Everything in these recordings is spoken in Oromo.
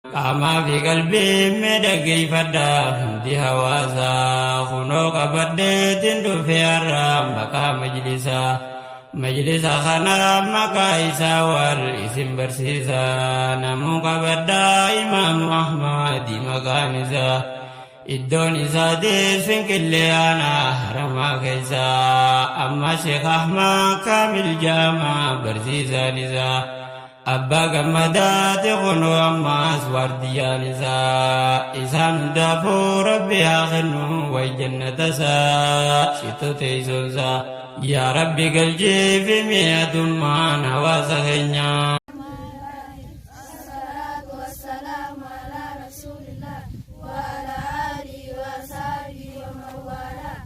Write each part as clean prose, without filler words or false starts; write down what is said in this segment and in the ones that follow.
Qaamaa fi qalbii mee dhaggeeffadhaa hundi hawaasaa kunoo qabadheetiin dhufe har'a maqaa majlisaa. Majlisa kana maqaa isaa wal isin barsiisa namuu qabadhaa Imaamu Ahmadi maqaan isaa. Iddoon isaatis Finqillee aanaa Haramaa keessa. Amma Sheekh Ahmad Kaamil Jaamaa barsiisaan isaa. Abbaa Gammadaati kunoo ammaas waardiyyaan isaa. Isaan hundaafuu Rabbi haa kennu way jannata isaa shitto teessoon isaa. Yaa Rabbi galchiifi mi'atummaan hawaasa keenyaa. As-salaatu was-salaamu alaa rasuulillah wa alaa aalihi wa asaabihi wa man waalaa.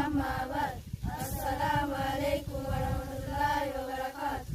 Ammaa ba'd. As-salaamu aleykum wa rahmatullaahi wa barakaatu.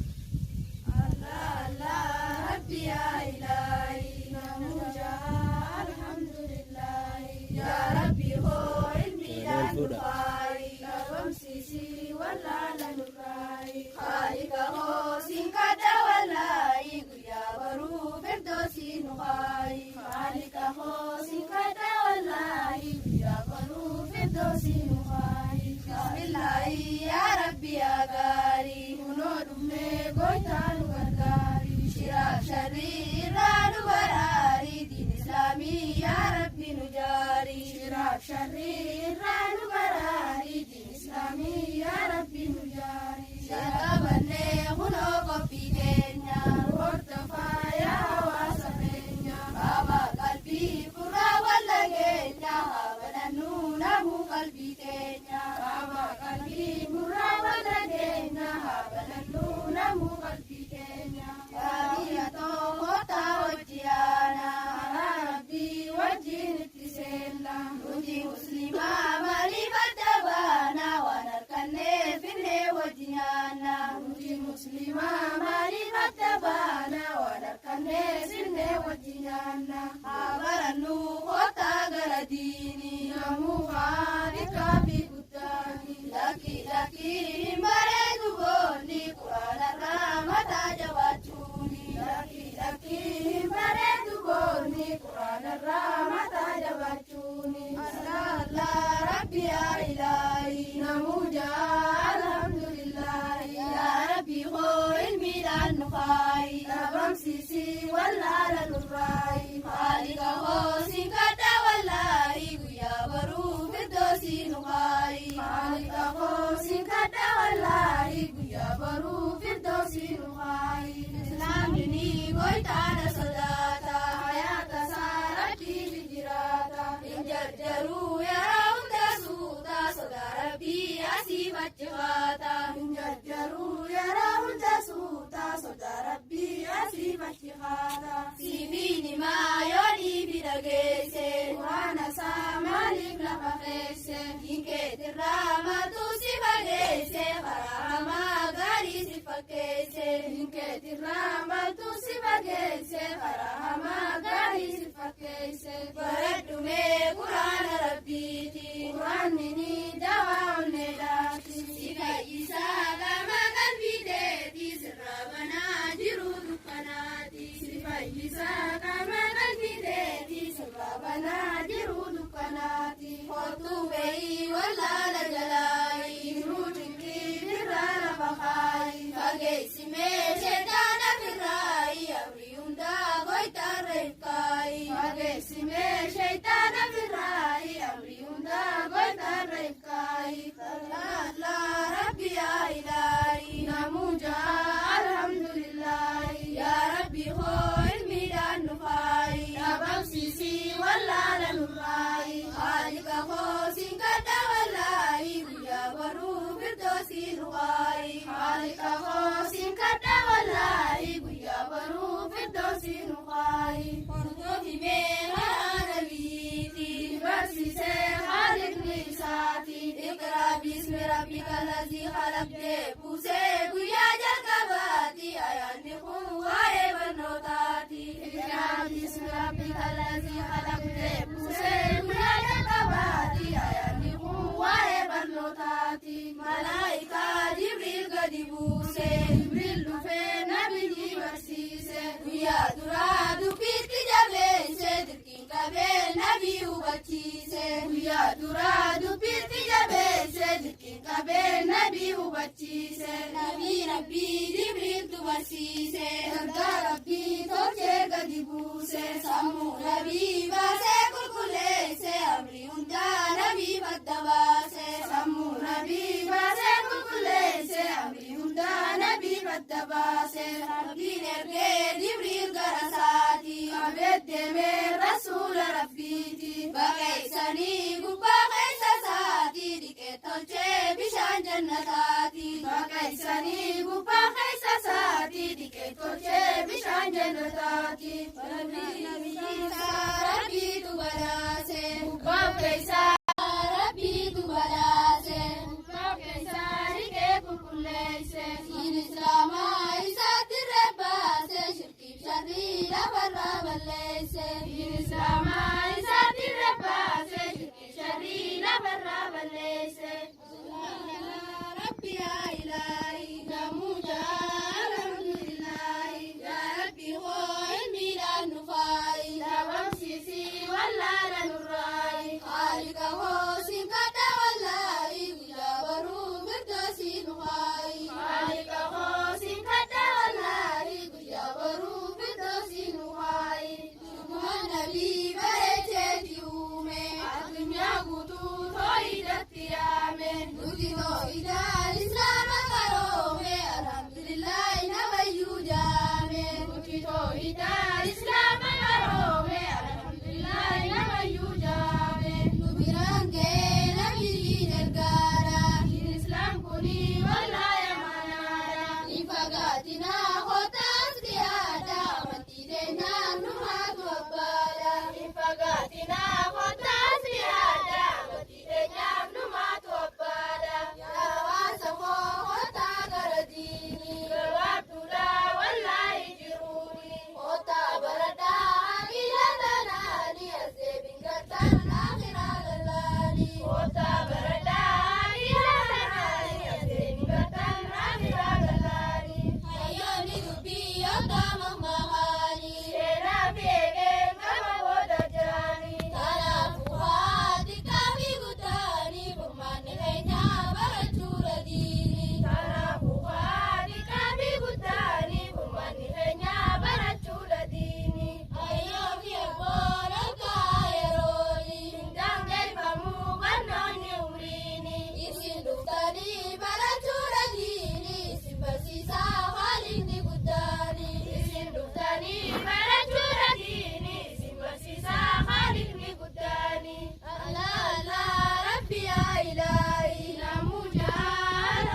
Allah Allah Rabbi yaa ilaahi namuu jahaa alhamdulillaahi. Yaa Rabbi koo ilmiidhaan nu faayi dhabamsiisi wallaala nurraayi. Khaaliqa koo siin kadha wallaahi guyyaa boruu firdoosii nu kaayi. Khaaliqa koo siin kadha wallaahi guyyaa boruu firdoosii nu kaayi. Bismillaahi yaa Rabbi yaa gaarii kunoo dhufnee goytaa nu gargaari. Shiraaf sharrii irraa nu baraari diin islaamii yaa Rabbi nu jaari. Shiraaf sharrii irraa nu baraari diin islaamii yaa Rabbi nu jaari. Jalqabannee kunoo qophii keenya nu hordofaa yaa hawaasa keenya. Qaama qalbii furraa wal dhageenya haa banannuu namuu qalbii teenya. Qaama qalbii furraa wal dhageenya haa banannuu namuu qalbii teenya. Yaa biyya too kottaa wajji yaana karaa Rabbii wajjiin itti seenna. Nuti muslimaa maaliif adda baana waan harkannee finnee wajji nyaanna. Nuti muslimaa maaliif adda baana waan harkannee finnee wajji nyaanna. Haa barannu kottaa gara diinii namuu haa xiqqaa fi guddaani. Lakki lakki hin bareedu boonni quraanarraa mataa jabaachuuni. Lakki lakki hin bareedu boonni quraanarraa mataa jabaachuuni. Allah Allah Rabbi yaa ilaahi namuu jaa alhamdulillahi. Yaa Rabbi koo ilmiidhaan nu kaayi dhabamsiisi wallaala nurraayi. Khaaliqa koo siin kadha wallaahi guyyaa boruu firdoosii nu kaayi. Khaaliqa koo siin kadha wallaahi guyyaa boruu firdoosii nu kaayi. Islaamni ni goytaadha sodaata hayaata isaa Rabbiif jiraata. Hin jarjaruu yeroo hunda suuta sodaa Rabbii asiif achi haata. Hin jarjaruu yeroo hunda suuta sodaa Rabbii asiif achi haata. Siifiin himaa yoo dhiibi dhageesse quraana isaa maaliif lafa keesse. Dinkeetirraa maaltu si fageesse karaa hamaa gaarii si fakkeesse. Dinkeetirraa maaltu si fageesse karaa hamaa gaarii si fakkeesse. Baradhu mee quraana Rabbiiti quraanni ni dawaa onneedhaati. Si fayyisaa qaama qalbii teeti sirraa banaa jiruu dukkanaati. Si fayyisaa qaama qalbii teeti sirraa banaa jiruu dukkanaati. Kottuu ba'ii wallaala jalaayi jiruu cinqii birraa lafa kaayi. Fageessi mee sheexaana firraayi amrii hundaa goytaarra. Rabbiiti. Baqeessanii gubbaa keessa isaatii dhiqee tolchee bishaan jannataati. Baqeessanii gubbaa keessa isaatii dhiqee tolchee bishaan jannataati. Rabbiitu badhaase. Gubbaa keessa Rabbiitu badhaase. Gubbaa keessa dhiqee qulqulleesse. Diin Islaamaa isaatti rebbaase shirkiif sharrii lafarraa balleesse. Diin Islaamaa isaatti rebbaase shirkiif sharrii lafarraa balleesse. Rabbi yaa ilaahi namuu alhamdulillahi yaa Rabbi hoo ilmiidhaan nu faayi. Dhabamsiisii wallaala nurraayi. Khaalika hoo siin kadha wallaahi guyyaa baruu firdoosii nu haayi. Khaalika hoo siin kadha wallaahi guyyaa baruu firdoosii nu haayi. Dhuguma nabii bareecheeti uume. Addunyaa guutuu tooyidatti yaame. Nuti tooyidaan islaama qaroome. Alhamdulillahi namayyuu jaame. Nuti tooyidaan islaama qaroome. Alhamdulillahi namayyuu jaame. Nu biraan ga'ee nabiyyiin ergaadha. Diin islaam kuni wallaahi amaanaadha. Hin fagaatinaa kootaas dhiyaadha. Amantii teenyaan numaatu abbaadha. Hin fagaatinaa kootaas dhiyaadha. Amantii teenyaaf numaatu abbaadha. Yaa hawaasa koo kootaa gara diinii. Gabaabduudha wallaahi jiruuni. Kootaa baradhaa aqiila tanaani. As deebiin gartaan akhiraa gallaani. Kootaa baradhaa aqiila tanaani. As deebiin gartaan akhiraa gallaani. Hayyoonni dubbii yookaan mammaakaani. Seenaa fi eegeen gama booda jiraani. Kanaafuu haa xiqqaa fi guddaani furmaanni keenya barachuudha diini. Kanaafuu haa xiqqaa fi guddaani furmaanni keenya barachuudha diini. Hayyoo fi abboon akka yerooni. Hin daangeffamuu barnoonni umriini. Isin dhuftanii barachuudha diini. Isin barsiisaa haalinni guddaani. Isin dhuftanii barachuudha diini. Isin barsiisaa haalinni guddaani. Allah Allah Rabbi yaa ilaahi. Namuu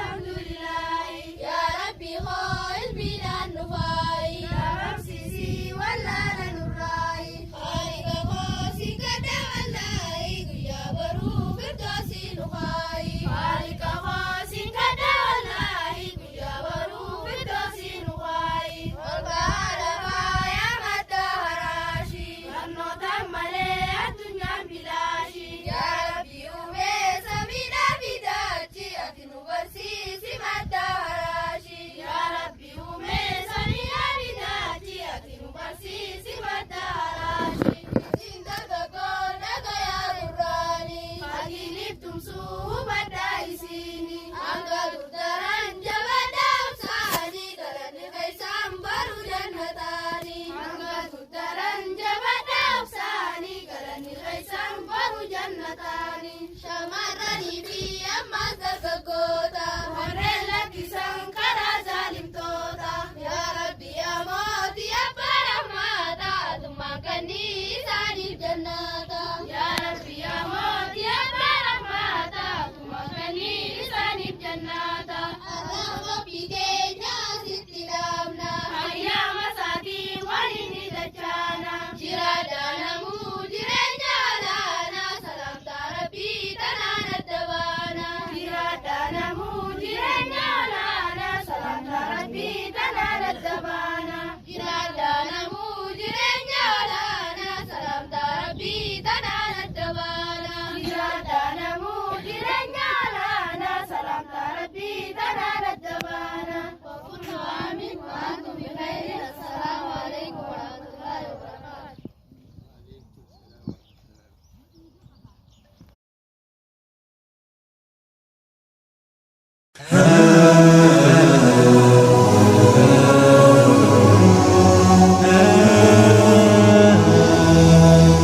alhamdulillahi. Yaa Rabbi hoo ilmiidhaan nu faayi. Dhabamsiisii wallaala nurraayi. Khaalika koo si kadha wallaahi. Guyyaa baruu firdoosii nu haayi. Khaalika koo si kadha wallaahi. Guyyaa baruu firdoosii nu haayi. Olkaa lafaa yaa madda haraashi. Barnootaan malee addunyaan bilaashi. Yaa Rabbi uumee samiidhaa fi dachii ati nu barsiisi madda haraashi. Yaa Rabbi uumee samiidhaa fi dachii ati nu barsiisi madda haraashi. Isin dargaggoon dhagayaa gurraani. Hadiiniif tumsuu hubadhaa isiini. Hanga durdaran jabadhaa obsaanii galanni keessaan baruu jannataani. Hanga durdaran jabadhaa obsaanii galanni keessaan baruu jannataani. Shamarranii fi ammas dargaggoota. Warreen lakkisan karaa zaalimtoota. Yaa Rabbi yaa mootii abbaa rahmaata. Atummaan kannii isaaniif jannaata. Yaa Rabbi yaa mootii abbaa rahmaata. Atummaan kannii isaaniif jannaata. Arraa qophii keenya sitti dhaabna. Ayyaama isaatii waliin ni dachaana. Jiraadhaa namuu jireenya olaanaa. Salaamtaa Rabbii tanaan adda baana. Jiraadhaa namuu jireenya olaanaa. Salaamtaa Rabbii tanaan adda baana. Jiraadhaa namuu jireenya olaanaa. Salaamtaa Rabbii tanaan adda baana. Jiraadhaa namuu jireenya olaanaa. Salaamtaa Rabbii tanaan adda baana. وكل عام وأنتم بخير السلام عليكم ورحمة الله وبركاته.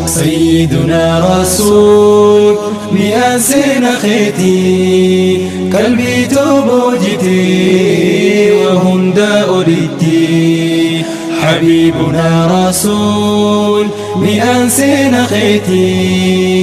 سيدنا رسول مئاسين خيتي قلبي توبوجتي وهند أريتي. حبيبنا رسول مئان سين خيتي.